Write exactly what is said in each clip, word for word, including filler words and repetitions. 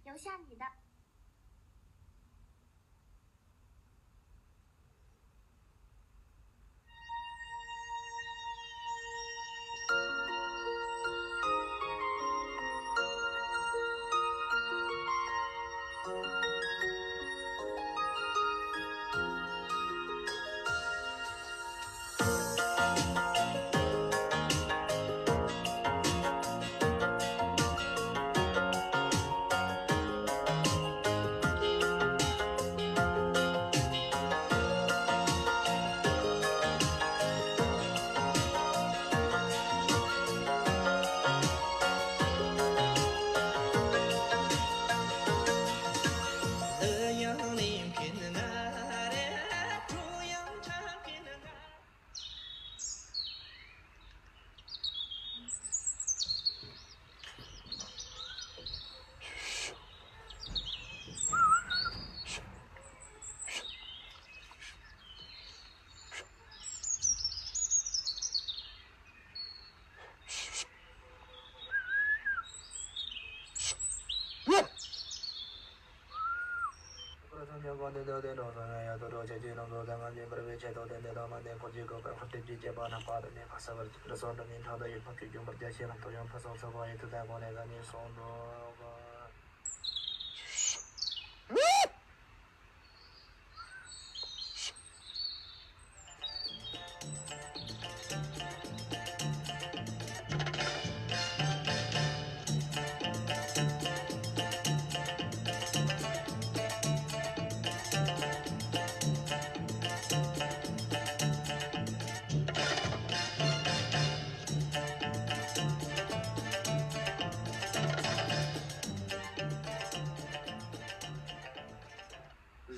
留下你的。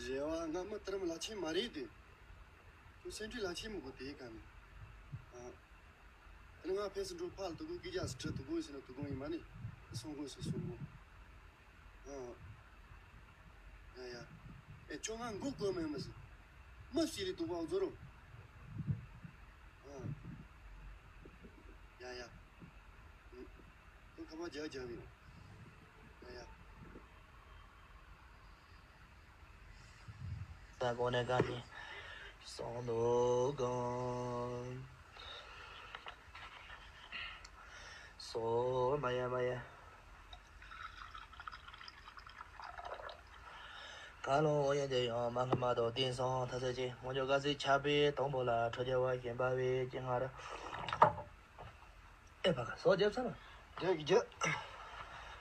རེ་བ་ང་མི་ལྟར་མི་ལ་ཆེན་མ་རེད་དེ། ཁྱོད་སེམས་ཁྲལ་ལ་ཆེན་མི་དགོས་དེའི་ག་ནས། ཨ། དེ་ནས་ང་ཕེ་སི་འགྲོ་ཕར་ལ་དུ་གོ་སྐད་རྒྱག་སི་ཁྲི་དུ་གོ་ཡིན་ཟེར་ན་དུ་གོ་ཡིན་མ་ནི། སོང་གོ་སོང་སོང་གོ། ཨ། ཡ་ཡ། ཨེ་ཁྱོད་ང་མགོ་སྐོར་མེད་མི་ཟེར། མི་སི་རི་དུ་བ་བཟོ་རོ། ཨ། ཡ་ཡ། ཁོ་ཁ་པར་རྒྱག་རྒྱག་ཡིན། ཡ་ཡ། ད་གོ་ནས་ག་ནས་སོང་འདུག་གམ། སོ་མ་ཡ་མ་ཡ། ག་ལོ་ཡ་དེ་ཡང་མ་ལྷ་མ་དོ་དེང་སང་ཐ་ཚད་ཅིག་མོ་ཇོ་ག་ཟིག་ཆ་པའི་དང་པོ་ལ་ཁྲོ་རྒྱལ་བ་ཞེན་པ་བའི་ཅི་ང་ར། ཨེ་ཕ་ག་སོ་རྒྱབ་ཚར་ལ། རྒྱབ་ཀྱི་རྒྱབ།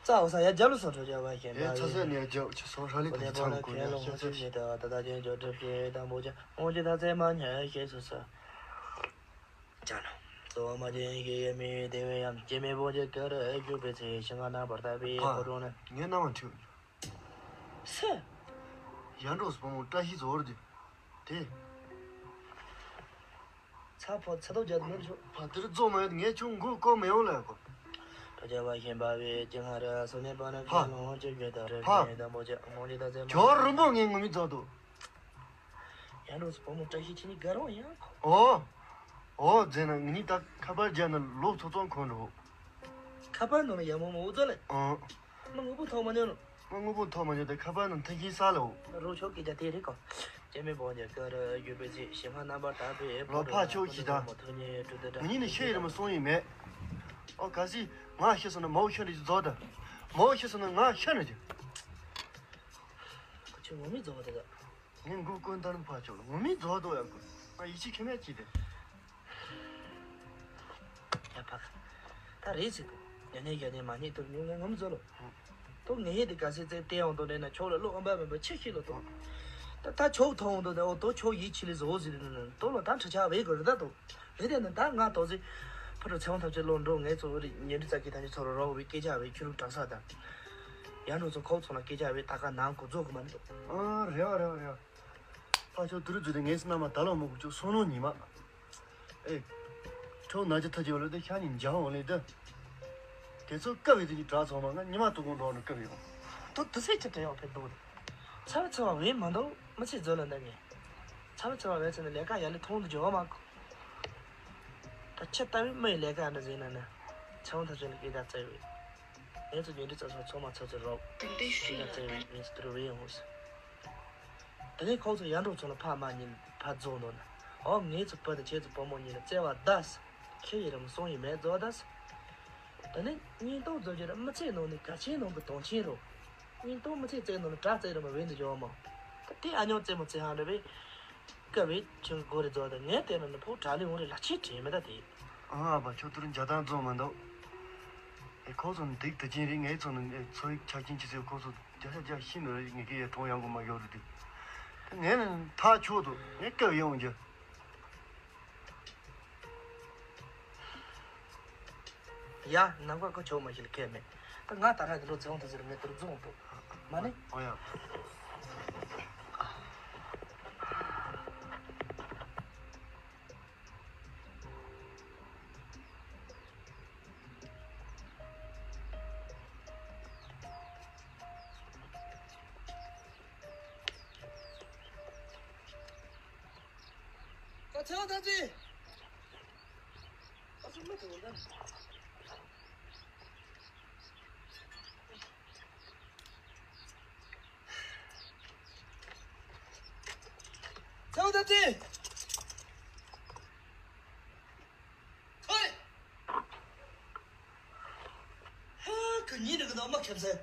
རྩ་འོ་ས་ཡ་རྒྱབ་ལ་སོ་ཁྲོ་རྒྱབ་བ་ཞེན་པ་ཡིན། ཨེ་ཚ་ས་ནས་རྒྱབ་ཆི་སོ་ཧྲ་ལི་ཐ་ཚི་ཚང་གོ་ཡ་ཤ་ཚ་ཤི། ད་ད་ད་ཅན་ཇོ་གྲབ་ཤེ་དང་པོ་ཅན་ཨོ་ཅི་ད་ཚེ་མ་ཉ་ཤེ་སོ་ས། ཅ་ན། སོ་མ་ཅན་ཤེ་ཡ་མི་དེ་བས་ཡམ་སྐྱེ་མེད་པོ་ཅི་ཀ་ར་ཨེ་རྒྱུ་པེ་ཚེ་ཤི་ང་ན་བར་ད་པི་ཕ་ཁོ་རོ་ན། ངའི་རྣ་བ་འཁྲིད། སེ། ཡར་འགྲོ་སོང་བཀྲ་ཤིས་ཟོར་དུ། དེ། ཚ་ཕོ་ཚ་ཐོག་རྒྱ་དུ་མེད་ཆོག་ཕ་དེར་རྫོགས་མ་ཡོད་ངས་ཁྱོད་མགོ་བསྐོར་མི་ཡོང་ལ་གོ། ཁྲོ་རྒྱལ་བ་ཞེན་པ་བའི་ཅི་ང་ར་སོ་ནས་པ་ན་ཕ། ཁ་ལོང་ཅི་རྒྱུ་དང་རེ་ཕ། རེ་དང་པོ་ཅི་མོ་ཅི་ད་ཚེ་མ། ཇོ་རིན་པོ་ངའི་ངུ་མི་རྫོགས་འདུག་ཡར་འགྲོ་སོང་བུ་མོ་བཀྲ་ཤིས་ཁྱེད་གཉིས་དགའ་རོགས་ཡང་ཁོ། ཨོ། ཨོ་ཟེར་ན་ངེད་གཉིས་ད་ཁ་པར་རྒྱག་ན་ལོ་ཚོ་ཚོང་ཁོང་འགྲོ། ཁ་པར་ནང་ལ་ཡ་མོ་མོ་འུ་ཚོ་ལ། ཨང་། མ་དངོས་པོ་ཐོག་མ་ཉོ་ནོ། མ་དངོས་པོ་ཐོག་མ་ཉོ་དེ་ཁ་པར་ནང་ཐེག་ཆེན་ས་ལ་འོ། རོ་ཆོག་སྐད་ཆ་དེ་རེད་ཀོ། སྐྱེ་མེད་བོ་ཉ་ཀ་ར་རྒྱུ་པེ་ཚེ་ཞིང་ཁ་རྣམ་པར་དག་པའི་ལོ་ཕ་ཕྱོགས་ཤིག་དང་། ངེད་གཉིས་ནི་ཤེས་ཡི་རེད་མ་སོང་ཡི་མེད། ཨོ་ག་སི་ང་ཤེས་སོང་ན་མའོ་ཤེས་ནི་རྫོགས་དང་། མའོ་ཤེས་སོང་ན་ང་ཤེས་ནི་རྒྱུ། ཁོ་ཆོས་ངོ་མི་རྫོགས་པ་དེ་དག་ངས་མགོ་བསྐོར་འདར་ནི་ཕར་ཕྱོགས་ལ་ངོ་མི་རྫོགས་འདུག་ཡ་ཁོ། ང་ཡིད་ཆེས་ཁེ་མེད་ཅིག་དེ། ཡ་ཕ་ག་ད་རེད་ཟེར་དུ། ཉ་ནས་རྒྱ་ནས་མ་ཉེས་དུར་ཉུང་ངས་ངོམ་བཟོ་ལོ། ཏོ་ངས་ཧེ་དེ་ག་སེ་ཙེ་ཏེ་ཡོང་དོ་ནས་ན་ཆོག་ལ་བློ་ཨམ་པ་མེད་པ་ཆེ་ཤི་ལོ་ཏོ། ད་ད་ཆོག་ཐོང་དོ་ནས་ཨོ་ཏོ་ཆོག་ཡིད་ཆེས་ལི་བཟོ་ཟེར་ནས་ཏོ་ལོ་ད་འཕྲི་ཆག་བས་གོ་རེ་ད་ཏོ། རེད་དེ་ན་ད་ང་ཏོ་ཟེ། ཕ་རོ་ཚེ་དབང་ཐམས་ཅད་བློ་འགྲོ་ངས་གཙོ་བོ་རེད་ཉེ་འབྲི་ཙག་གི་ཐམས་ཅད་ཚོ་རོ་རོག་བའི་སྐད་ཆ་བས་ཁྱོད་རུ་དྲག་ས་ད། ཡང་འགྲོ་ཚོ་ཁོག་ཚོ་ལ་སྐད་ཆ་བས་ད་ག་ནང་གོ་རྫོགས་གི་མ་འདུག་ཨ་རེ་བ་རེ་བ་རེ་བ། ཕ་ཆོ་དུ་རུ་ཛུ་དེ་ངས་སྣ་མ་ད་ལོ་མོ་གུ་ཆོ་སོ་ནོ་ཉི་མ། ཨེ། ཁྲོ་ན་ཅི་ཐ་ཅི་བ་ལོ་དེ་ཤ་ཉི་འཇའ་འོ་ལེ་དུ། དེ་ཚོ་སྐབས་ཡི་དེ་ཉི་དྲག་ཚོ་མ་ང་ཉི་མ་དུ་གོང་འགྲོ་ནི་སྐབས་ཡོང་། དུ་དུ་སེ་ཅི་དྲ་ཡོང་ཕེ་འདུག་ཚ་བ་ཚ་བ་བས་མ་འདུག་མི་ཚེ་མཛོད་ལ་འདའ་ངེ། ཚ་བ་ཚ་བ་བས་ཚེ་ནི་ལས་ཀ་ཡ་ལེ་ཐོང་དུ་འཇོག་མ་གོ། ད་ཁྱེད་ལྟ་བུའི་མི་ཡི་ལས་ཀ་འདྲ་ཟིན་ན་ནི། ཚ་བ་ཐ་ཚོད་ལ་སྐད་ཆ་བཙལ་བས། ངེད་ཚོ་ཉོ་འདྲི་རྩ་ཚང་ཚང་མ་ཚོ་ཚོ་རོགས། དེ་འདྲའི་ཞུ་ཡ་ལ་བརྩེ་བའི་ངེད་ཚོ་དུར་བའི་ཡོང་ངོ་ཟེར། དེ་ནས་ཁོང་ཚོ་ཡར་འགྲོ་ཚོ་ལ་ཕ་མ་གཉིས་ཕར་རྫོགས་འདུག་ན། ཨོ་ངེད་ཚོ་བུ་དང་ཁྱེད་ཚོ་བུ་མོ་གཉིས་ལ་བརྩེ་བ་གདའ་ཟེར། ཁྱེད་ཡི་རམ་སོང་ཡི་མེད་རྫོགས་གདའ་ཟེར། དེ་ནས་བརྙན་ཐུང་བཟོ་རྒྱུ་ར་མི་ཚེ་ནང་ནས་གལ་ཆེན་ནང་གི་དོན་ཆེན་རོ། བརྙན་ཐུང་མི་ཚེ་བཙལ་ནང་ནས་དྲ་བཙལ་ར་མ་བས་འདི་ཡོད་མ། ད་དེ་ཨ་ཉོ་བཙལ་མ་བཙལ་ཧང་རེ་བས། སྐབས་བས་ཁྱོད་ཀྱི་སྒོ་རེ་རྫོགས་ད་ངས་བལྟས་ན་ནི་ཕོ་དྲ་ལི་འོང་རེ་ལ་ཆེ་དྲན་མེད་ད་དེ། ཨ་ཨ་བ་ཁྱོད་ཐུར་འཇའ་ཐང་རྫོགས་མ་འདུག་ཨེ་ཁོ་ཚོ་འདུག་ད་ཅན་རེད། ངའི་ཚོ་ནི་ཚོ་ཡི་ཆ་རྐྱེན་ཅི་ཟེར་ཁོ་ཚོ་རྒྱ་ཤ་རྒྱ་ཤི་ནི་རེད། ངས་ཀྱི་ཡ་གྲོང་ཡང་གོ་མ་ཡོད་རེད་དེ། ངས་ནི་ཐག་ཆོད་དོ། ངས་སྐབས་ཡོང་རྒྱུ། ཡ། ནམ་མཁའ་ཁོ་ཆོག་མ་ཞིག་ལ་ཁེལ་མེད། ད་ང་ད་ར་གི་ལོ་ཚེ་དབང་དུ་ཟེར་མེད་དུར་རྫོང་དུ། མ་ནི། ཨོ་ཡ། ད་ཚེ་དབང་ད་ཅི། ཨ་ཚོ་མི་དེ་འོ་ན། ཚེ་དབང་ད་ཅི། ཚོ་རེ། ཧ་གི་ཉིན་འདི་གི་ནང་མ་ཁེབས་སེ།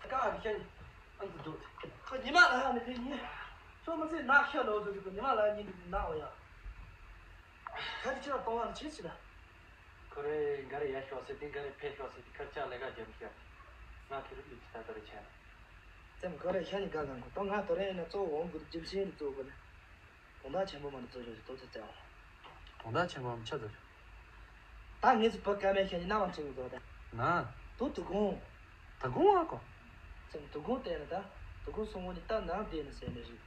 ཀ་གི་ཤ་ཉི་ཨང་དུ་འདུག་ཁོ་ཉི་མ་ལ་ཧ་ནི་དེ་ཉིན། ཚོ་མི་ཚེ་ནག་ཤ་ལོ་ཟུག་གི་ཉི་མ་ལ་ཉིན་འདི་ནག་འོ་ཡ། ཁ་དེ་ཁྱེད་ལ་གཏོང་བ་ནི་ཆེ་ཆེ་ལ། ཁོ་རེ་འགའ་རེ་ཡར་ཤོག་ཟེར་དེ་འགའ་རེ་ཕེབས་ཤོག་ཟེར་དེ་ཁར་ལྕགས་ལས་ཀ་རྒྱབ་ཤག་ང་ཁེ་རུ་ལུས་ཀྱི་ད་ད་རེ་ཆེ་ན། ཙམ་ཁོ་རེ་ཤ་ཉི་དགའ་གང་གོ་ད་ང་དོ་རེ་ཡིན་ན་གཙོ་བོ་འོང་དགོས་རྒྱུ་མཚན་རེ་གཙོ་བོ་ན། དོན་དག་ཆེན་པོ་མ་འདི་གཙོ་ཆོག་ཅིག་ཏོག་ཙམ་བཙལ་བ། དོན་དག་ཆེན་པོ་མ་ཆ་ཚོ་ཆོག་ད་ངེད་ཚོ་བུ་ཀ་མའི་ཤ་ཉི་ནམ་བ་ཆེན་པོ་བཟོ་ད། ན། དོ་དུ་གོང་། དུ་གོང་ཨ་ཀོ། ཙམ་དུ་གོང་བལྟས་ན་ད། དུ་གོང་སོང་གོ་ནི་ད་ནང་བསྡད་ན་ཟེར་ནི་རེད།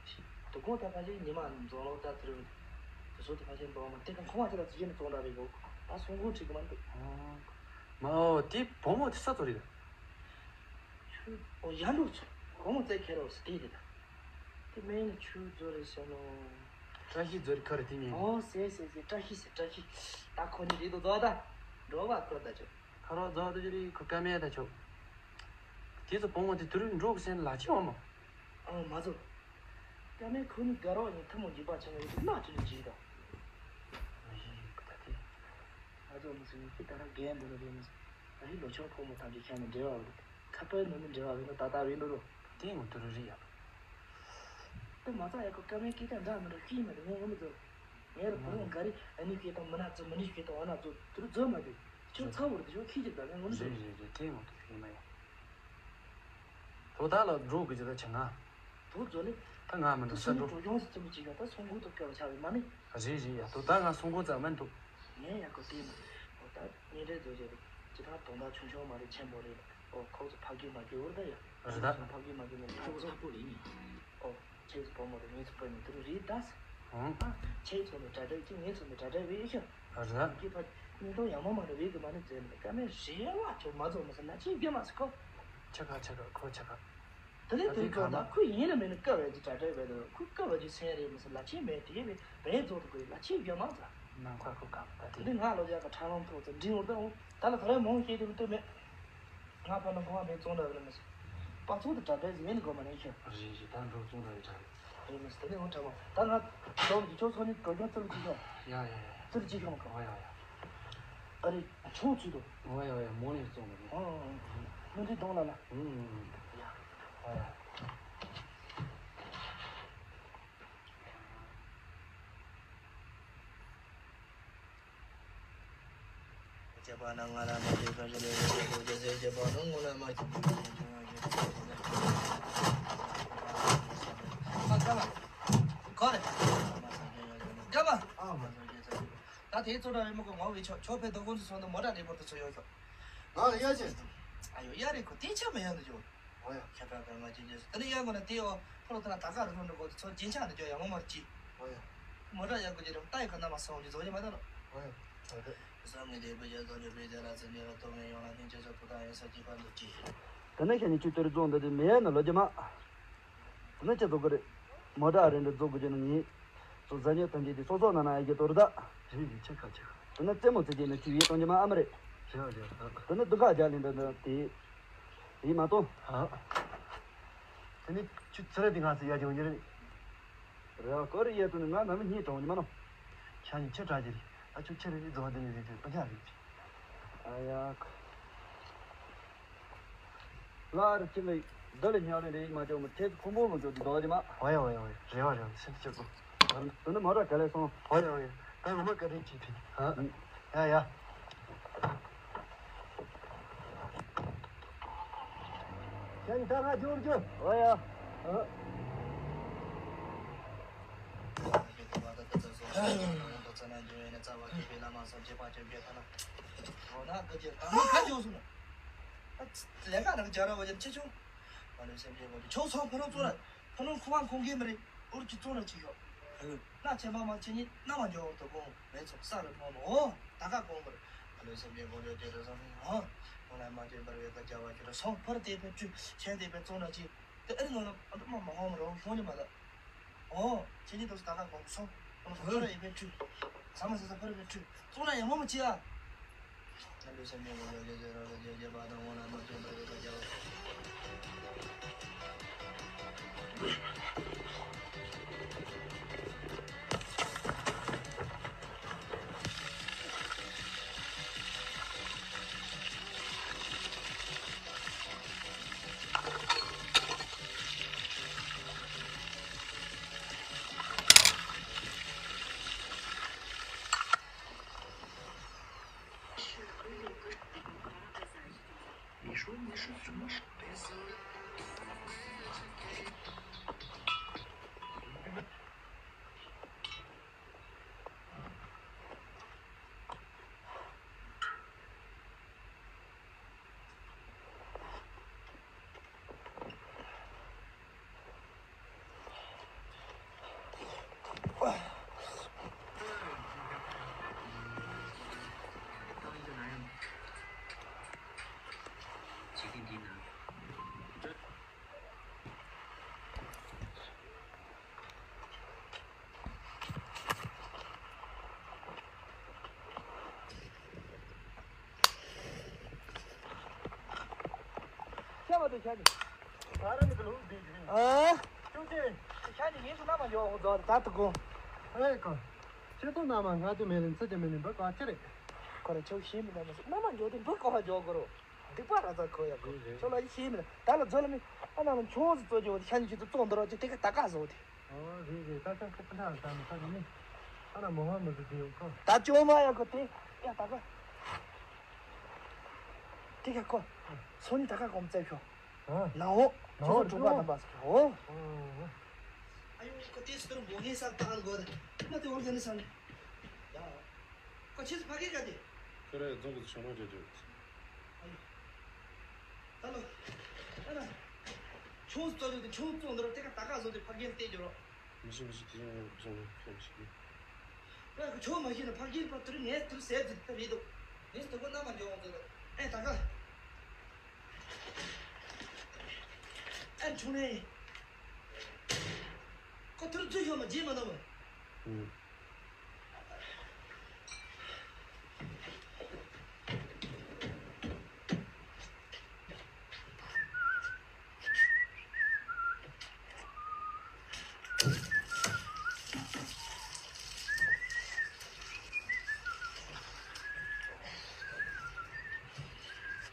དུ་གོང་ད་ཕ་ཆེ་ཉི་མ་རྫོང་ལོག་ད་དུ་རུ། དུ་སོ་དུ་ཕ་ཆེ་འདོག་མ་དེ་ག་ཁོང་བ་དེ་ལ་དུ་ཡེ་ནི་བཙོང་འདྲ་རེད་གོ། ད་སོང་གོ་ཁྲིད་གི་མ་འདུག་མ་འོ་དེ་བུ་མོ་དེ་ས་ཚོ་རེད། ཁྱོད་ཨོ་ཡར་འགྲོ་ཚོ། བུ་མོ་བཙལ་ཁྱེར་རོགས་ཟེར་དེ་རེད་ད། དེ་མིན་ནི་ཆུ་རྫོ་རེད་ཟེར་ནོ། བཀྲ་ཤིས་རྫོ་རེད་ཁ་རེད་དེ་ཉིན། ཨོ་ཟེར་ཟེར་ཟེར། བཀྲ་ཤིས་ཟེར་བཀྲ་ཤིས། ད་ཁོ་ནི་རེད་དོ་རྫོགས་ད། འགྲོ་བ་ཁོ་ད་ཆོ། ཁ་རོག་རྫོགས་ད་ཆོ་རེད་ཁོ་ཀ་མེད་ད་ཆོ། དེ་ཚོ་བུ་མོ་དེ་དུ་རུ་འགྲོ་གི་སེམས་ལ་ཆེ་བ་མ། ཨང་མ་ཚོ། ཀ་མེད་ཁོ་ནི་དགའ་རོགས་ཡིན་ཐུ་མོ་འཇིགས་པ་ཆེན་མོ་ཡིན་དུ་ལ་ཁྲི་ལ་འཇིགས་ད། མ་ཡིན་ཁོ་ད་དེ། ང་ཚོ་མི་སེམས་ཀྱི་ད་ར་རྒན་འདི་ལ་རེད་མི་སྲིད། ད་ཧི་ལོ་ཆུང་ཕོ་མོ་ཐམས་ཅད་ཁྱེད་ནི་འབྲེལ་བ་རེད། ཁ་པར་ནང་ནས་འབྲེལ་བ་རེད་ན་ད་ལྟ་རེད་འདུག་རོ། དེ་ངོ་དུ་རུ་རེད་ཡ། དེ་མ་ཚང་ཡ་ཁོ་ཀ་མའི་སྐད་ཆ་འདྲ་མི་འདྲ་ཤེས་མ་རེད་ངས་ངོ་མི་ཚོར། ངས་ར་བུ་མོ་འགའ་རེ་ཨ་ནི་སྐད་དང་མི་ན་ཚོ་མི་ནི་སྐད་དང་ཨ་ན་ཚོ་དུ་རུ་རྫོགས་མ་རེད། ཁྱོད་ཚ་བོར་དུ་ཤོག་ཁྱི་ཅིག་དང་ངས་ངོ་མི་ཚོར། རེད་རེད་རེད་དེ་ངོ་དུ་ཤེས་མ་ཡ། དོ་ད་ལ་འགྲོ་གི་ཅི་ད་ཆ་ང་། དུ་རྫོགས་ནི། ད་ང་མི་འདུག་ས་འགྲོ། སོང་གོ་ཚོ་ཅིག་ཡ་ད་སོང་གོ་དུ་སྐབས་ཆ་བའི་མ་ནི། རེད་རེད་ཡ་དོ་ད་ང་སོང་གོ་ཙམ་མི་འདུག་ངས་ཡ་གོ་དེ་མ། འོ་ད་ངས་རེད་རྫོགས་རྗེས་རེད་ཅི་ད་དོན་དག་ཆུང་ཆུང་མ་རེད་ཆེན་པོ་རེད། འོ་ཁོ་ཚོ་ཕ་གི་མ་གི་འུར་ད་ཡ། རེད་ད། ཕ་གི་མ་གི་མ་གི་ཁོ་ཚོ་ཕ་པོ་ལ་ཡིན། འོ་ཁྱེད་ཚོ་བུ་མོ་རེད་ངེད་ཚོ་བུ་མོ་དེ་རུ་རེད་ད། ཧང་། ཨ་ཁྱེད་ཚོ་ནི་དྲ་དྲ་ཅི་ངེད་ཚོ་ནི་དྲ་དྲ་བས་ཤ། རེད་ད། གི་ཕ་ཉིན་ཐོ་ཡང་མོ་མ་རེད་བས་གི་མ་ནི་རྫས་མི་ཀ་མེད་རེད་བ་ཁྱོད་མ་ཚོ་མི་ས་ལ་ཅི་རྒྱ་མ་ས་ཁོ། ཆ་ག་ཆ་ག་ཁོ་ཆ་ག་ད་ལས་དེ་ཁོ་ན་ཁོ་ཡིན་ན་མིན་ན་ཀ་བས་ཀྱི་དྲ་དྲ་བས་དོ་ཁོ་ཀ་བས་ཀྱི་སེང་རེད་མི་ས་ལ་ཅི་མེད་དེ་བས་བས་རྫོགས་དུ་ཁོ་ལ་ཅི་རྒྱ་མ་ས། ནང་ཁ་ཁོ་ཀ་ད་དེ། དེ་ང་ལོ་རྒྱ་ག་ཁྲ་ལོང་ཐོག་ཚོ་འདྲི་འོར་ད་འོ་ད་ལ་ཐོ་རེ་མོང་ཤེས་དེ་མི་ལྟོས་མེད། ང་ཕ་ནང་ཁོ་བ་མེད་བཙོང་འདྲ་བས་མི་ས། པ་ཚོ་དུ་དྲ་དྲ་ཟི་མེད་ནི་གོ་མ་ནས་ཤོད། རེད་རེད་ད་འགྲོ་བཙོང་འདྲ་བས་དྲ་རེད། རེད་མི་ས་དེ་ནས་འོ་དྲ་མ་ད་ང་ལོ་གི་ཁྱོད་ཚོ་ནི་འགྲོ་སྐྱོང་ཚུར་ལ་ཅི་ཤོང་། ཡ་ཡ་ཡ། ཚུར་ལ་ཅི་ཤོང་ག་ཨོ་ཡ་ཡ། ཨ་རེད་ཆུང་ཚུལ་དུ། ཨོ་ཡ་ཡ་མོ་ནས་བཙོང་གི་རེད། ཨོ་ཨོ་ཨོ། མི་འདི་གདོང་ལ་ལ། ཨུམ། ཡ། ཨོ་ཡ། ད་དེའི་གཙོ་གྲ་རེ་མི་གོ་ངོ་བའི་ཆོག་ཆོག་ཕེ་དོ་ཀུན་སུ་སོང་དུ་མོ་ཊ་རེ་པོར་དུ་ཚོ་ཡོད་ཤོག་ང་ལ་ཡ་ཅེ། ཨ་ཡོ་ཡ་རེ་ཁོ་དེ་ཆ་མེ་ཡ་འདུ་ཅོ། ཨོ་ཡ། ཁྱད་པར་གང་ང་ཅི་ཅི་སུ་ད་ནི་ཡང་གོ་ན་དེའོ་ཕོ་ལོ་ཐ་ན་ད་ག་རུ་ཐོན་འགྲོ་གོ་ཚོ་རྒྱན་ཆ་ནི་ཅོ་ཡང་མོ་མར་ཅི། ཨོ་ཡ། མོ་ར་ཡང་གོ་ཅི་རམ་ཏའི་ག་ན་མ་སོང་ཅི་ཚོ་ཅི་མ་ད་རོ། ཨོ་ཡ། ཨོ་ཡ། བསམ་ངེས་དེ་བུ་རྒྱ་ཚོ་ནི་བུ་རྒྱ་ལ་ཚེ་ཉེ་ར་ཐོག་ངེས་ཡོང་ལ་སྙིང་རྗེ་ཚོ་ཕུ་ཐག་ཡིན་ས་ཅི་ཕ་འདུག་ཅི། ད་ནི་ཤ་ཉི་ཆུ་དོར་རྫོང་འདི་དེ་མེ་ཡ་ན་ལོ་རྒྱ་མ། དེ་ནི་ཅི་བཟོ་གི་རེད། མོ་ཊ་རེ་འདྲ་བཟོ་དགོས་ཀྱི་ནི་ངེས། ཚོ་ཟ་ཉོ་ཐམས་ཅད་དེ་སོ་སོ་ན་ན་ཡ་གི་དོར་ད། རེད་རེད་ཆེ་ཁ་ཆེ་ཁ། དེ་ནི་རྩེད་མོ་རྩེ་རྒྱུ་ནི་ཆུ་ཡི་གཏོང་རྒྱུ་མ་ཨ་མ་རེད། རེད་རེད། དེ་ནི་སྡུག་ཁ་རྒྱག་ལེན་འདི་འདི་དེ་ཡིན་མ་གཏོགས། ཨ། དེ་ནི་ཁྱོད་ཚུར་ར་དེ་ང་ཚོ་ཡ་ཅང་ཡིན་རེད། རེད་བ། ཀོ་རི་ཡ་དུ་ནི་ང་ནམ་སྙིང་གྲོང་ནི་མ་ནོ། ཁྱེད་ནི་ཁྱེད་དྲག་ཅིག་རེད། ཨ་ཁྱོད་ཁྱེད་རེད་རྫོང་དེ་ནི་རེད་རེད། པ་ཁྱ་རེད་ཅིག་ཨ་ཡ། ལར་ཅི་ལ་འདི་ལ་ཉག་རེ་རེ་མ་བཅོ་མི་ཐེ་ཁོང་པོ་མ་བཅོ་དུ་དོ་དེ་མ། ཨོ་ཡ་ཨོ་ཡ་ཨོ་ཡ། རེ་བ་རེ་བ། སེམས་སྐྱོ་གོ། དུ་ནི་མ་ར་ག་ལེ་སོང་། ཨོ་ཡ་ཨོ་ཡ། ད་ངོ་མ་ག་རེ་ཅིག་ཕི། ཨ། ཡ་ཡ། ཁྱེད་ད་ང་འགྱུར་རྒྱུ། ཨོ་ཡ། ཨ། ལས་ཀ་རང་སྦྱར་བ་བྱས་ཕ་ལ་མ་སོང་རྗེས་དཔག་ཅན་པའི་ཐ་ན། འོ་ན་ཀ་ཅེ་ད་མི་ཁ་བྱུང་སོང་ན། ལས་ཀ་རང་སྦྱར་བ་བྱས་ཆེ་ཆུང་། ང་ལོས་སེམས་ཅན་དགོངས་ཀྱི་ཆོག་སོང་། ཁོ་རང་ཚོ་ལ་ཁོ་རང་ཁུ་བ་ཁོང་གིས་མི་རེད། འུར་གྱི་བཙོང་ར་ཅིག་ཡོད། ཧུ། ན་ཆེན་པ་མ་ཆེ་ཉིད་ན་མ་འཇོག་འོར་དུ་དགོངས་མེད་ཚོགས་ས་རུ་མཐོང་ནོ། ད་ཀ་དགོངས་པར། ང་ལོས་སེམས་ཅན་དགོངས་ཀྱི་དེ་རུ་བཟང་ནི་ཧོ། ཁོང་ལ་མ་བསྟན་པར་བས་ཀ་རྒྱ་བ་ཁྱོད་ར་སོང་ཕར་དེ་བས་བཅུ་ཆེན་དེ་བས་བཙོང་ར་ཅིག་དེ་ཨ་རི་ནང་ལ་ཨ་འདྲ་མ་མ་ཧོ་མ་རོ་ཧོ་ནི་མ་ད། ཨོ། ཁྱེད་གཉིས་དུས་ད་ག་གོང་སོང་། ཁོང་ཚོ་ཕར་ཡི་བེད་ཁྲུས། ཟ་མ་ཟ་ས་ཕར་བེད་ཁྲུས། གཙོ་ན་ཡང་མོ་མ་བྱེད་ཨ། ན་ལུས་སེམས་ཉོན་མོངས་ལས་ཀྱི་ཟེར་རོ་ལས་ཀྱི་རྒྱལ་པ་དང་འོ་ན་མ་བསྟན་པར་བེད་ཀ་རྒྱལ་བ། ཤ་བ་དེ་ཤ་ནི། ང་རང་ནི་ལུག་འདི་ཡིན། ཨ། ཅུང་ཅེ། ཤ་ནི་ངེས་སུ་ན་མ་ཡོང་ཟོ་ད་དུ་གོ། ཨེ་ཀོ། ཁྱེད་ཚོ་ན་མ་ང་དུ་མེ་ལིན་ཚེ་དེ་མེ་ལིན་འབུ་ཀ་ཅི་རེད། ཁོ་ར་ཆོ་ཤེས་མི་ན་མ་སུ་ན་མ་འཇོག་དེ་འབུ་ཀ་ཧ་འཇོག་གོ་རོ། འདི་པ་ར་ཚ་ཁོ་ཡ་གོ། ཆོ་ལ་ཡི་ཤེས་མི་ན་ད་ལ་ཛོ་ལ་མི་ཨ་ན་ལ་ཆོང་སུ་ཙོ་འཇོག་དེ་ཤ་ནི་ཁྱེད་ཚོ་ཙོ་འདི་རོ་ཅི་དེ་ཀ་ད་ཀ་ཟོ་དེ། ཨོ་རེད་རེད། ད་ཆ་ཁོ་པ་ཐག་ད་མི་ཁ་གི་ནི། ཨ་ན་མོ་ཧ་མི་ཟི་དེ་ཡོང་ཁོ། ད་ཅོ་མ་ཡ་ཁོ་དེ་ཡ་ད་ཀ། དེ་ཀ་ཁོ། སོ་ནི་ད་ཀ་གོམ་བཙལ་ཤོག་ཨ། ནའོ། ནའོ་ཁྱོད་ཚོ་གྲོགས་པ་རྣམ་པ་ཟེར་ཨོ། ཨོ། ཨ་ཡོ་ཁོ་དེ་སི་ཏུར་མོ་ཧེ་ས་ཏང་གོ་རེ། མ་དེ་འོང་དེ་ནི་ས་ནི། ཡ། ཁོ་ཆེ་སི་ཕ་གི་ག་དེ། ཁྱོད་རེ་རྫོང་གི་ཞོ་ནོ་རེ་རེད། ཨ་ཡོ། ད་ལོ། ཨ་ན། ཆུང་ཙོ་རེ་དེ་ཆུང་ཙོ་འདི་རོ་དེ་ཀ་ད་ཀ་བཟོ་དེ་ཕ་གི་ལ་བལྟས་རྒྱུ་རོ། མི་ཤེས་མི་ཤེས། དེ་ཡང་རྫོང་ནས་ཁྱོད་ཤེས་གི། ཁྱོད་ཁྱོད་མ་ཤེས་ན་ཕ་གིར་པ་དུར་ངས་དུར་ཟས་དུར་ད་རེད་དོ། ངས་དུ་གོ་རྣ་མ་འཇོག་འོང་ཟེར་ད། ཨེ་ད་ག་ཨེ་ཆུང་ནས། ཁོ་དུར་རྫུ་ཤོར་མ་རྗེས་མ་ན་བ། ཨུ།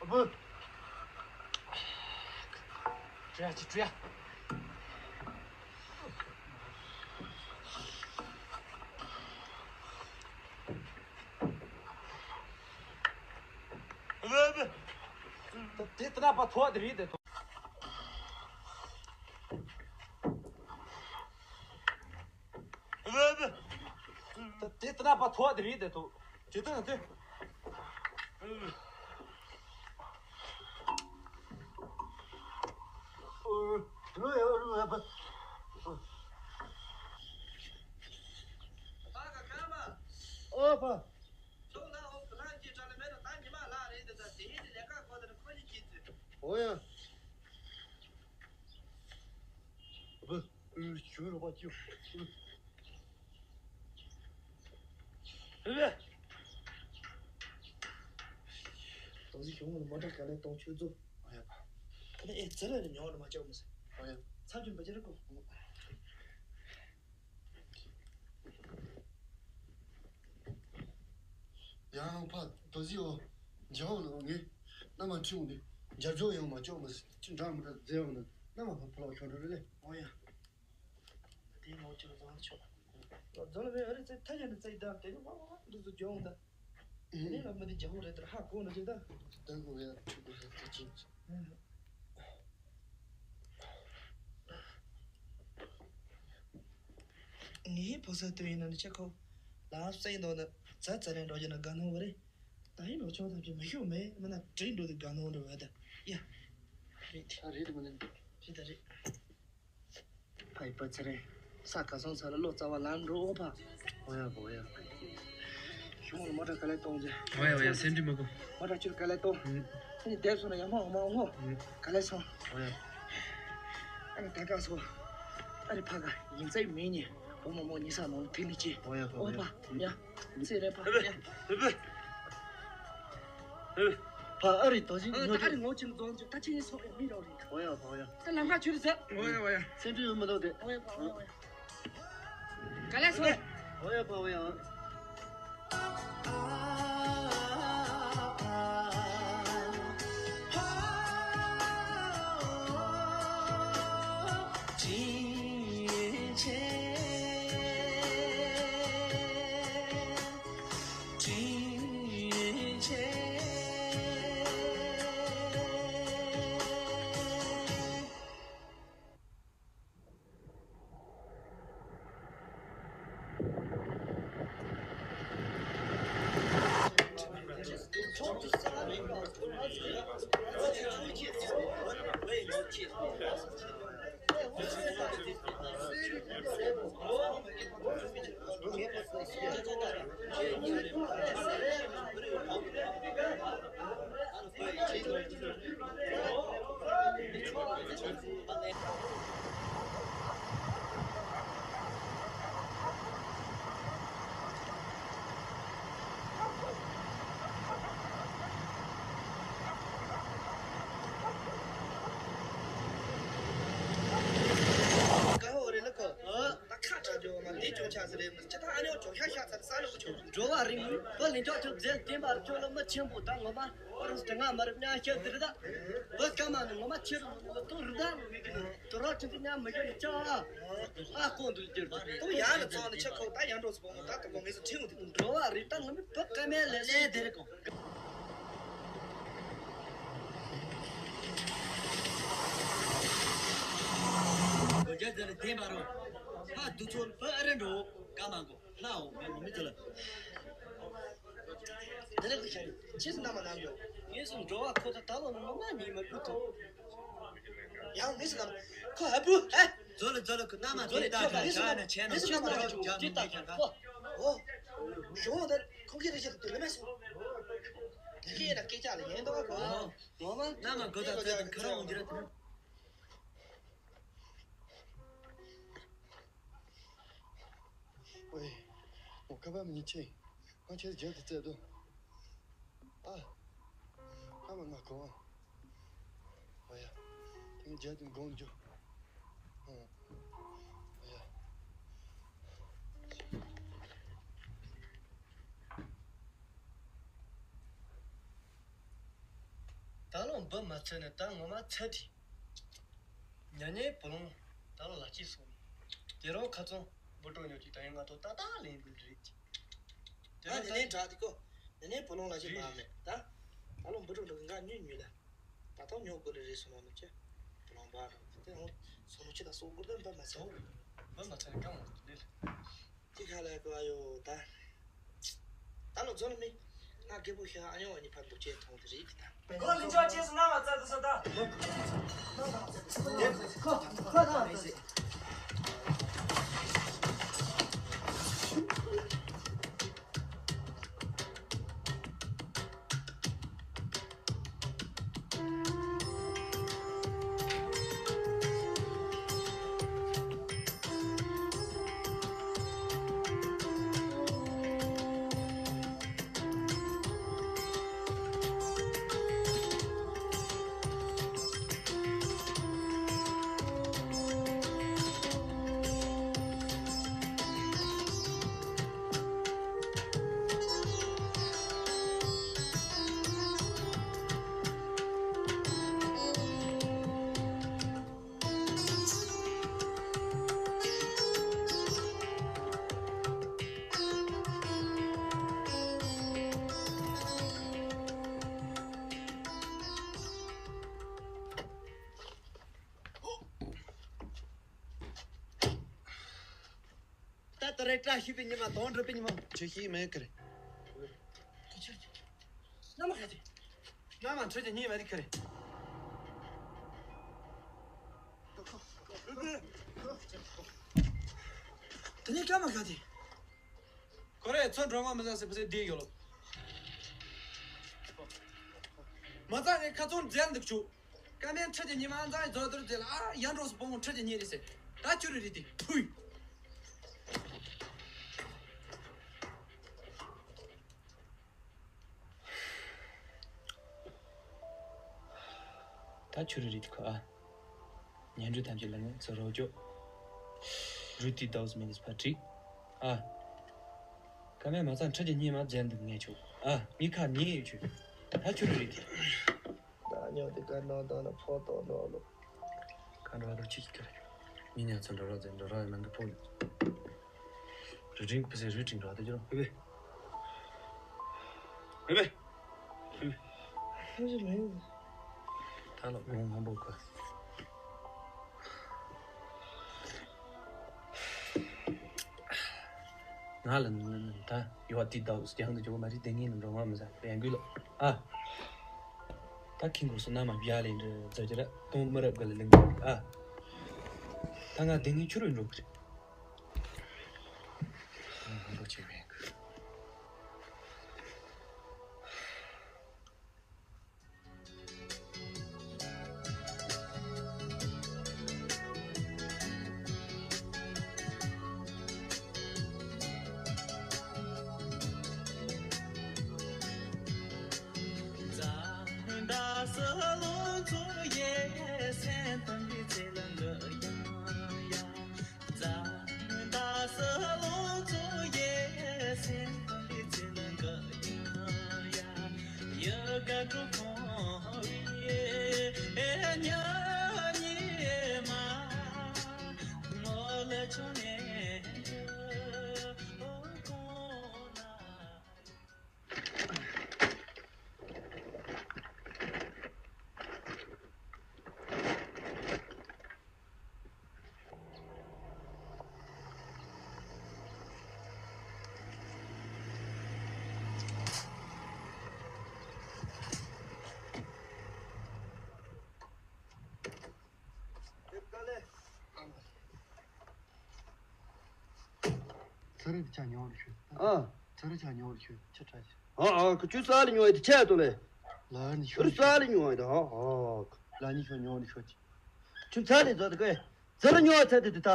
ཨ་བུ། ཀྲུ་ཡ་ཅི་ཀྲུ་ཡ། ད་དེ་ལྟ་ན་པ་ཐོག་དེ་རེད་དེ་ཐོག་ད་དེ་ལྟ་ན་པ་ཐོག་དེ་རེད་དེ་ཐོག་ཇི་ལྟར་ན་དེ། ཨོ་ཕ། ཚོགས་ནང་འོག་ཏུ་ལྷན་གྱིས་གྲལ་མེད་ན་ད་ཉི་མ་ལ་རེད་འདི་ད་དེ་ཡིན་དེ་ལས་ཀ་གོ་དེ་ནི་ཁོ་གཉིས་ཀྱིས་ཚུད། འོ་ཡ། བུ། ཨུ་ཞུ་རོགས་པ་ཅིག་ཨུ། ཨུ། ལོ་སི་གཞུང་ལ་མོ་ཊ་ག་ལེ་གཏོང་ཆུ་བཙོ། ཨོ་ཡ་ཕ། ཨ་ནི་ཨེ་ཙི་ལ་ནི་ཉོ་ལ་མ་ཅོག་མི་སེ། ཨོ་ཡ། ཚབ་ཅུན་པ་ཅི་ར་ཀོ། ཡང་ཕ་དོ་ཟི་འོ། འཇའ་འོ་ལོ་ངས། རྣམ་པ་ཁྲིད་འོང་དུས། འཇར་འཇོག་ཡང་མ་ཅོག་མི་སེ། ཅི་འདྲ་མི་འདྲ་རྫས་འོང་དུས། རྣམ་པ་ཕ་ཕ་ལོ་ཁྱོད་འགྲོ་རེ་ལེ། ཨོ་ཡ། དེ་ངོ་ཅི་ལ་བཟང་ཆོག་རྫོང་ལ་བས་ཨ་རི་ཚེ་ཐ་ཡན་དུ་ཚེ་དང་དེ་ནི་ཝ་ཝ་ཝ་འདུག་སུ་ཇོང་དང་། དེ་ནི་ལ་མི་དེ་ཇོང་རེད་དར་ཧ་གོ་ནི་ཅི་ད། ད་གོ་ཡ་ཁྲུ་གོ་ཡ་ད་ཅི། ངའི་ཕོ་ས་ཏུ་ཡིན་ན་ནི་ཆ་ཁོ། ལ་སེང་དོ་ན་ཛ་ཛ་ནས་འགྲོ་རྒྱུ་ན་དགའ་སྣང་བ་རེད། ད་ཡིན་ནོ་ཆོག་ཐབས་ཀྱི་མི་ཤོག་མེད་མི་ན་དྲིན་འགྲོ་དུ་དགའ་སྣང་འགྲོ་བ་ད། ཡ། རེད། ད་རེད་དུ་མི་ནི། རེད་ད་རེད། ཕ་ཡི་པ་ཚེ་རིང་། ས་ག་སོང་ས་ལ་ལོ་ཙཱ་བ་ལམ་འགྲོ་ཨོ་ཕ། ཨོ་ཡ་ཨོ་ཡ། གཞུང་ལ་མོ་ཊ་ག་ལེ་གཏོང་རྒྱུ། ཨོ་ཡ་ཨོ་ཡ་སེམས་ཁྲལ་མ་གོ། མོ་ཊ་ཁྱོད་ག་ལེ་གཏོང་། ཨུམ། ཁྱེད་ནི་དེབ་སོང་ན་ཡང་མ་འོང་མ་འོང་ངོ་། ཨུམ། ག་ལེ་སོང་། ཨོ་ཡ། ཨ་ནི་ད་ག་སོ། ཨ་ནི་ཕ་ག་ཡིན་ཙེ་མིན་ནི། འོ་མ་མོ་ཉི་ས་ནང་ཐིག་ནི་ཅི། ཨོ་ཡ་ཨོ་ཡ། ཨོ་ཕ་ཡ། ཚེ་རིང་ཕ་ཡ། ཨུམ། ཨུམ། ཕ་ཨ་རི་དོ་ཞིག་ཨ་ཉོ་ད་ཨ་རི་ངོ་ཆེན་རྫོང་ཆུ་ད་ཆེན་སོགས་ཡོད་མི་རོགས་རེད། ཨོ་ཡ་ཨོ་ཡ། ད་ལམ་ཁ་ཆུ་རེད་ཟེར། ཨོ་ཡ་ཨོ་ཡ། སེམས་ཁྲལ་ཡོད་མི་འདུག་དེ། ཨོ་ཡ་ཕ་ཨོ་ཡ་ཨོ་ཡ། ག་ལེ་སོང་། ཨོ་ཡ་ཕ་ཨོ་ཡ། ཀ་ཧོ་རེ་ལ་ཁོ། ད་ཁ་གྲག་རྒྱུ་མ་དེ་ཅུང་ཆགས་ཟེར་རེད་མི་ཅི་ད་ཨ་ནེ་ཅོ་ཤ་ཤ་ཚར་ས་ལ་ཁོ་ཆོ། འགྲོ་བ་རིང་མོའི་བུ་ལིན་ཅོག་ཆོ་རྫས་བསྟན་པར་ཁྱོད་ལ་མི་ཆེན་པོ་ད་ངོ་མ་ཨོ་རོ་སྟེ་ང་མ་རབས་ཉག་ཤ་ཟེར་ད། བུ་སྐར་མ་ནི་ངོ་མ་ཆེ་རུ་མི་ནི་ལ་ཏོ་རི་ད་ལོ་མི་གི་ནི་ཏོ་ར་ཆུ་ཏི་ཉག་མི་གི་ནི་ཅག་ཨ་ཀོ་འདུལ་རྒྱུར་ཏོ་ཡ་ལ་ཙོག་ནི་ཆ་ཁོ་ད་ཡང་འགྲོ་སི་པོ་མོ་ད་ཏོ་གོ་ངེས་སི་ཁྲིང་འདི། འགྲོ་བ་རིང་ད་ངོ་མི་བུ་སྐར་མའི་ལས་ལས་དེ་རེ་ཀོ། གོ་རྒྱ་ཟེར་ལ་བསྟན་པ་རོ། ཧ་དུ་ཚོ་བུ་ཨ་རེ་འགྲོ་ཀ་མ་གོ་ལྷའོ་ངའི་ནུ་མི་ཚོ་ལ། དེ་རེ་གི་ཤ་ཡི་ཕྱིས་སུ་ན་མ་ནམ་ཡོ། ངེས་སུ་འགྲོ་བ་ཁོ་ད་ད་ལོ་ནི་ངོ་མ་ཉིད་མ་བུ་ཐོ། ཡང་མི་སུ་ནམ་ཁོ་ཧ་བུ་ཧ། ཛོ་ལ་ཛོ་ལ་ཁོ་ན་མ་དེ་ད་ཁ་ཤ་ན་ཆེ་ན་ཆེ་ན་ཁོ་ཇ་མི་ཀྱང་ཁོ། ཨོ། ཞོ་ད་ཁོང་གི་རེ་ཞིག་ཏུ་ལ་མེད་སོང་། ཁྱེད་ལ་སྐད་ཆ་ལ་ཡན་དོ་གོ། ངོ་མ་ན་མ་གོ་ད་ཚོད་དུ་ཁ་ར་འོང་རྒྱུ་ར་དེ། ཨོའི། ངོ་ཁ་པར་མི་ཉིད་ཆེ། ང་ཁྱེད་རྒྱལ་དུ་བཙལ་དོ། ཨ། ཁ་མ་ང་གོ། ཨོ་ཡ། དེ་ངས་རྒྱལ་དུ་དགོངས་རྒྱུ། ཨོ་ཡ། ད་ལོ་འབུ་མ་ཚོད་ནས་ད་ངོ་མ་ཚོད་དེ། ཉ་ཉའི་བུ་ལོང་ད་ལོ་ལ་སྐྱེས་སོང་། དེ་རོ་ཁ་ཚོང་བུ་ཀྲོ་ཉོ་གི་ད་ཡང་ང་ཐོ་ཏག་ཏག་ལེན་དགོས་རེད། དེ་ཨ་རོ་ནི་ནས་དྲག་དེ་ཀོ། ནི་ནས་བུ་ལོང་ལ་ཞིག་མ་མེད་ད། ད་ལོ་བུ་ཀྲོ་འགྲོ་གི་ང་ཉུས་ཉུས་ལ། ད་ཐོ་ཉོ་དགོས་རེད་རེད་སོང་ན་ནུབ་ཆེ། བུ་ལོང་བ་རོ་དེ་ཧོ་སོང་ནུབ་ཆེ་ད་སོ་དགོས་ད་འབུ་མ་ཚོད། འབུ་མ་ཚོད་ནས་ཀ་མ་ལེ། ཅི་ཁ་ལ་གོ་ཡོ་ད། ད་ལོ་རྫོང་ནི་ང་རྒད་པོ་ཤ་ཨ་ཉོ་ཨ་ཉི་ཕར་འདུག་ཅེས་མཐོང་དེ་རེད་ཀྱི་ད། ཁོ་ལིན་ཅོག་ཅེས་སུ་ན་མ་ཚ་དུ་ས་ད། ཁོ་ཁོ་ད་མ་ཟེར། ད་རེས་བཀྲ་ཤིས་པའི་ཉི་མ་དང་སྒྲུབ་པའི་ཉི་མ། ཁྱོད་ཤེས་མེད་ཀི་རེད། ཁྱོད་ཁྱོད་ཁྱོད། མནའ་མ་ག་དུས། མནའ་མ་འཕྲོད་ཀྱི་ཉིན་མ་རེད་ཀི་རེད། དེ་ནས་སྐར་མ་ག་དུས། ཁོ་རེ་ཚོ་འགྲོ་མ་མི་ཟ་སེ་བུ་སེ་བསྡད་ཡོད་ལོ། མ་རྩ་ནས་ཁ་ཚོན་མཛད་འདུག་ཆུ། ཀ་མེན་ཁྲི་གི་ཉི་མ་ཨ་ཛ་ཡི་རྫོགས་དུར་རྫས་ལ་ཨ་ཡང་འགྲོ་སུ་བོང་ཁྲི་གི་ཉིན་རེད་ཟེར། ད་ཁྱོད་རེ་རེ་དེ་ཕུས། ད་ཁྱོད་རེ་རེ་དེ་ཁོ་ཨ། ཉན་འགྲོ་ཐམས་ཅད་ལ་ངས་ཚོ་རོགས་ཅོ། རུ་ཏི་ཏའུ་སི་མི་ནིས་ཕ་ཏྲིག་ཨ། ཀ་མེན་མ་རྩ་ཁྲི་གི་ཉི་མ་མཛད་འདུག་ངས་ཆུ། ཨ་ངའི་ཁ་ཉན་ཡོད་ཆུ། ད་ཁྱོད་རེ་རེ་དེ། ད་ཉོ་དེ་ག་ནང་དང་ལ་ཕོ་ཏོ་ནོ་ལོ། ག་འགྲོ་བ་ལོ་ཅི་ཞིག་ཁྱེར། མི་ཉག་ཚོ་འགྲོ་རོགས་ཟེར་འགྲོ་རོགས་ཡང་ནང་གི་ཕོ་ཡིན། རི་ཀྲིང་ཕུ་སེ་རི་ཀྲིང་རོགས་དེ་ཅི་རོ་ཧེ་བེ། ཧེ་བེ། ཧེ་བེ། ཧེ་བེ་མེད། ད་ལོ་དགོང་སྔོན་པོ་ག་ང་ལ་ད་ཡོད་དེ་ད་རྒྱང་དུ་འཇོག་མ་རེད་དེ་ངའི་ནང་འགྲོ་མ་མི་ཟ་ལས་འགུལ་ལོ། ཨ། ད་ཁིང་གོ་སོ་ན་མ་བྱ་ལས་འདྲ་ཛ་ཅི་ར་གཏོང་མི་རབ་ག་ལ་ལིང་ཨ། ད་ང་དེ་ངའི་ཆུ་རུ་འགྲོ་གི་རེད། འགྲོ་ཆེ་མེད་གི། ཚ་རེད་ཆ་ཉོ་རུ་ཤོད། ཨ། ཚ་རེད་ཆ་ཉོ་རུ་ཤོད་ཆ་ཁྲ་ཆ། ཨ་ཨ་ཁུ་ཆུ་ས་ལ་ཉོ་ཡི་དེ་ཆ་ཏོ་ལེ། ལ་ནི་ཤོད་ཆུ་ས་ལ་ཉོ་ཡི་དེ་ཨ་ཨ། ལ་ནི་ཤོད་ཉོ་རུ་ཤོད་ཆི། ཆུ་ཚ་ལེ་ཛ་དེ་ཀེ། ཚ་རེད་ཉོ་ཚ་དེ་དེ་ད།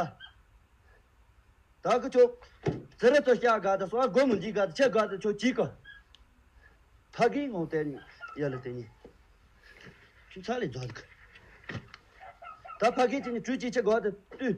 ད་ཁུ་ཆོ། ཚ་རེད་ཚོ་ཤ་ག་དེ་སོ་ཨ་སྒོ་མོ་འདི་ག་དེ་ཆ་ག་དེ་ཆོ་ཅི་ཀ། ཕ་གིའི་ངོ་དེ་ནི་ཡ་ལ་དེ་ནི། ཁྱིམ་ཚང་ལས་རྫོགས་འདུག་ད་ཕ་གི་དེ་ནི་གྲུ་གཅིག་ཆ་གོ་དེ་བཏུས།